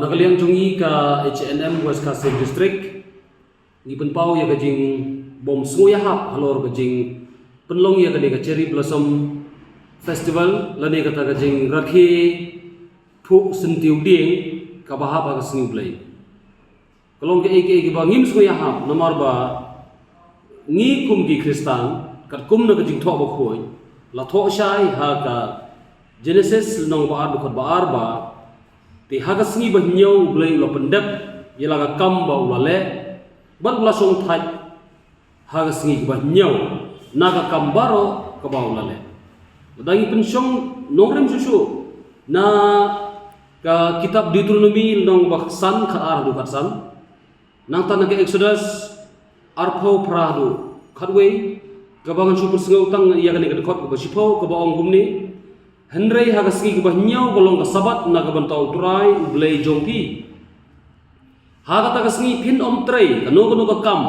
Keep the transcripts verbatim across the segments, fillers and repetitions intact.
Na ka liang jong ngi ka H A N M West Khasi Hills District, ngi pynpaw ïa ka jingbym sngewïahap halor ka jingpynlong ïa kane ka Cherry Blossom Festival lane kata ka jingrakhe phuh syntiew dieng kaba hap ha ka sngi U Blei. Ka long kaei kaei kaba ngim sngewïahap namar ba ngi kum ki Khristan, katkum na ka Jingthoh Bakhuid, la thoh shai ha ka Genesis lynnong ba ar dkhot ba ar ba, te ha ka sngi ba hynñiew U Blei u la pyndep ïa la ka kam ba u la leh, bad u la shong thait ha ka sngi kaba hynñiew na ka kam baroh kaba u la leh. Lada ngi pynshong nongrim shuh shuh na ka kitab Deuteronomy lynnong ba khatsan, khatar haduh khatsan. Nangta na ka Exodus arphew phra haduh khatwei, kaba ngan shu pynsngew tang ïa kane ka dkhot kaba shiphew kaba ong kumne: Hynrei ha ka sngi kaba hynñiew ka long ka Sabbath na ka bynta U Trai U Blei jong phi. Ha kata ka sngi phin ym trei kano kano ka kam,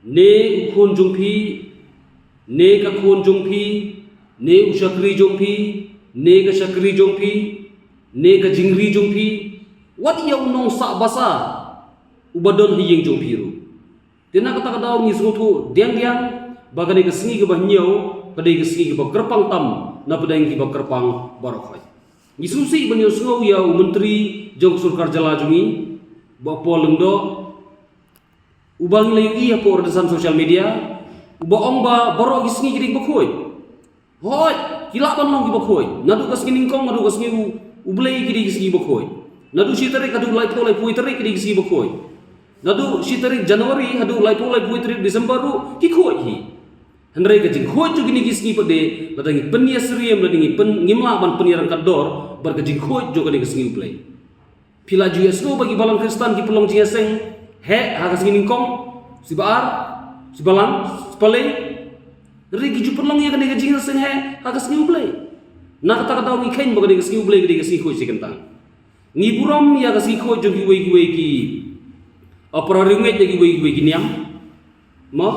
ne u khun jong phi, ne ka khun jong phi, ne u shakri jong phi, ne ka shakri jong phi, ne ka jingri jong phi, wat ïa u nongsah basa uba don ha ïing jong phi ruh. Te na kata ka daw ngi sngewthuh diang diang ba kane ka sngi kaba hynñiew ka dei ka sngi kaba kyrpang tam na pdeng kiba kyrpang baroh khoit. Ngi sngewsih ban ïohsngew ïa u Myntri jong ka sorkar jylla jong ngi, Bah Paul Lyngdoh, uba ngi la ïohi hapoh rynsan social media, uba ong ba baroh ki sngi ki dei kiba khuid. Hooid, ki lah ban long kiba khuid. Naduh ka sngi nyngkong haduh ka sngi U, U Blei ki dei ki sngi ba khuid. Naduh shi tarik haduh laiphew laiphew tarik ki dei ki sngi ba khuid. Naduh shi tarik January haduh laiphew laiphew tarik December ruh ki khuid hi. Hynrei ka jingkhuid jong kine ki sngi pat de, lada ngi pynïasyriem, lada ngi pyn, ngim lah ban pynïaryngkat dor bad ka jingkhuid jong kane ka sngi U Blei. Phi la ju ïohsngew ba ki balang Khristan ki pynlong jingïaseng heh ha ka sngi nyngkong, sngi ba ar, sngi ba lan, sngi ba lai. Hynrei ki ju pynlong ïa kane ka jingïaseng heh ha ka sngi U Blei. Na kata ka daw ngi kheiñ ba kane ka sngi U Blei ka dei ka sngi khuid shi kyntang. Ngi burom ïa ka sngi khuid jong kiwei kiwei ki, ah, para riewngeit, ïa kiwei kiwei ki niam. Mo,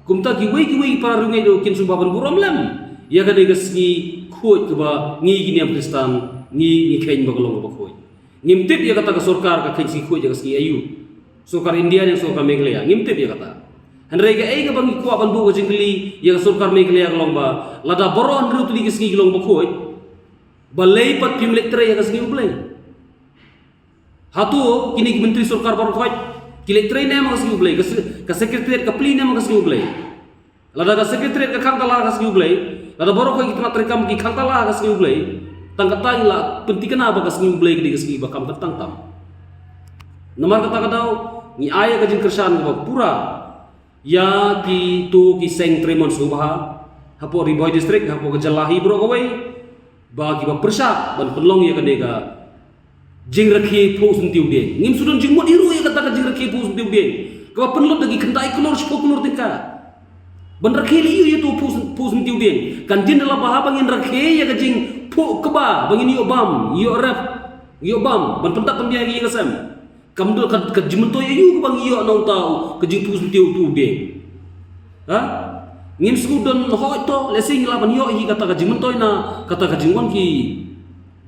kumta kiwei kiwei para riewngeit ruh kin sngewbha ban burom lem ïa kane ka sngi khuid kaba ngi ki niam Khristan ngi, ngi kheiñ ba ka long kaba khuid. Ngim tip ïa kata ka sorkar ka kheiñ sngi khuid ïa ka sngi aïu, sorkar India ne sorkar Meghalaya, ngim tip ïa kata. Hynrei kaei kaba ngi kwah ban buh ka jingkylli ïa ka sorkar Meghalaya ka long ba lada baroh hynriew tylli ki sngi ki long ba khuid, balei pat phim leit trei ha ka sngi U Blei? Hato kine ki myntri sorkar baroh khoit ki leit trei ne em ha ka sngi U Blei? Ka se-, ka secretariat ka plie ne em ha ka sngi U Blei? Lada ka secretariat ka khang tala ha ka sngi U Blei, lada baroh khoit ki tnat treikam ki khang tala ha ka sngi U Blei, tang kata ngi la pynthikna ba ka sngi U Blei ka dei ka sngi ba kham kyntang tam. Namar kata ka daw ngi ai ka jingkyrshan kaba pura ïa kito ki seng trei mon sngewbha hapoh Ri Bhoi District, hapoh ka jylla hi baroh kawei, ba kiba pyrshah ban pynlong ïa kane ka jingrakhe phuh syntiew dieng. Ngim shu don jingmut hi ruh ïa kata ka jingrakhe phuh syntiew dieng kaba pynlut da ki khyndai klur shiphew klur tyngka ban rakhe leh ïa uto phuh syn-, phuh syntiew dieng. Kan jin da la bha ba ngin rakhe ïa ka jingphuh kba ba ngin ïoh bam, ïoh rep, ïoh bam ban pyntat pynbiang ïa ka ïing ka sem. Kam don ka, ka jingmyntoi aïu kaba ngi ïoh na uta u, ka jingphuh syntiew uto u dieng? Ha? Ngim shu don hooid to, lehse ngi lah ban ïoh hi kata ka jingmyntoi na kata ka jingwan ki,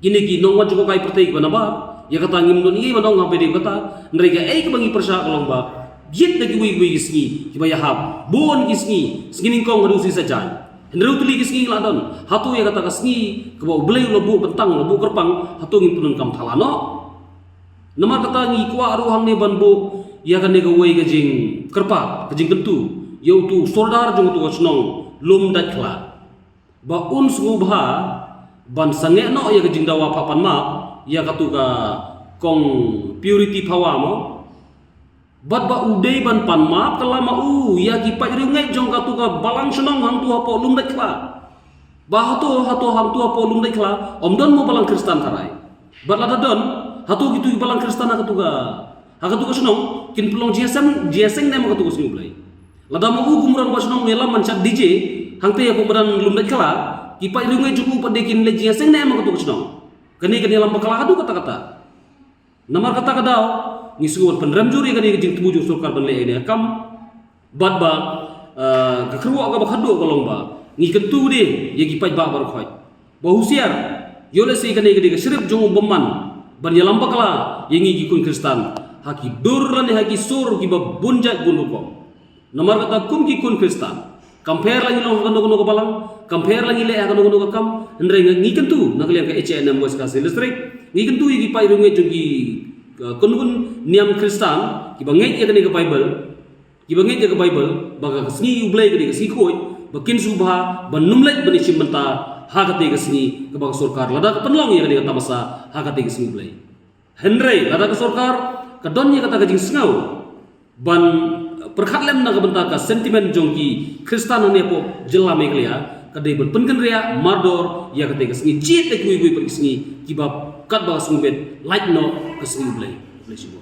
kine ki nongwan jngohkai pyrthei kiba nabar. Ïa kata ngim don ei ei ban ong haba ïadei bad kata. Hynrei kaei kaba ngi pyrshah ka long ba, bieit da kiwei kiwei ki sngi kiba ïahap, bun ki sngi, sngi nyngkong haduh sngi saitjaiñ. Hynriew tylli ki sngi ngi la don. Hato ïa kata ka sngi kaba U Blei u la buh bynta, u la buh kyrpang, hato ngin pyndonkam thala noh? Namar kata ngi kwah ruh hangne ban buh ïa kane kawei ka jingkyrpad, ka jingkyntu ïa uto u sordar jong uto ka shnong Lumdaitkhla, ba un sngewbha ban sangeh noh ïa ka jingdawa phah pan map ïa kato ka Kong Purity Phawa mo. Bad ba u dei ban pan map kylla ma u ïa ki paid riewngeit jong kato ka balang shnong hangto hapoh Lumdaitkhla. Ba hato, hato hangto hapoh Lumdaitkhla ym don mo balang Khristan tharai? Bad lada don, hato kito ki balang Khristan ha kato ka, ha kato ka shnong kin pynlong jingïaseng, jingïaseng ne em ha kato ka sngi U Blei? Lada ma u kum u rangbah shnong u ïalam ban shad D J hangtei hapoh madan Lumdaitkhla, ki paid riewngeit jong u pat de kin leit jingïaseng ne em ha kato ka shnong? Kane kan ïalam bakla haduh katta katta. Namar kata ka daw ngi sngew ban pynrem jur ïa kane ka jingthmu jong sorkar ban leh ïa kane ka kam. Bad ba, eh, ka kyrwoh kaba khatduh ka long ba ngi kyntu de ïa ki paidbah baroh khoit ba husiar, ïoh lehse kane ka dei ka shrip jong u bymman, ban ïalam bakla ïa ngi ki khun Khristan ha ki dur lane ha ki sur kiba bun jait bun rukom. Namar kata kum ki khun Khristan, kam pher la ngi long ha kano kano ka balang, kam pher la ngi leh ha kano kano ka kam, hynrei ngi kyntu na ka liang ka H A N M West Khasi Hills District, ngi kyntu ïa ki paid riewngeit jong ki, uh, kynhun niam Khristan kiba ngeit ïa kane ka Baibl, kiba ngeit ïa ka Baibl, ba ka sngi U Blei ka dei ka sngi khuid, ba kin sngewbha ban ym leit ban ïashim bynta ha katei ka sngi kaba ka sorkar la da ka pynlong ïa kane ka tamasa ha katei ka sngi U Blei. Hynrei lada ka sorkar ka don ïa kata ka jingsngew ban pyrkhat lem na ka bynta ka sentiment jong ki Khristan hangne hapoh jylla Meghalaya, ka dei ban pynkynriah mardor ïa katei ka sngi, jied da kiwei kiwei pat ki sngi kiba katba ka sngi beit lait noh ka sngi U Blei. U Blei shibun.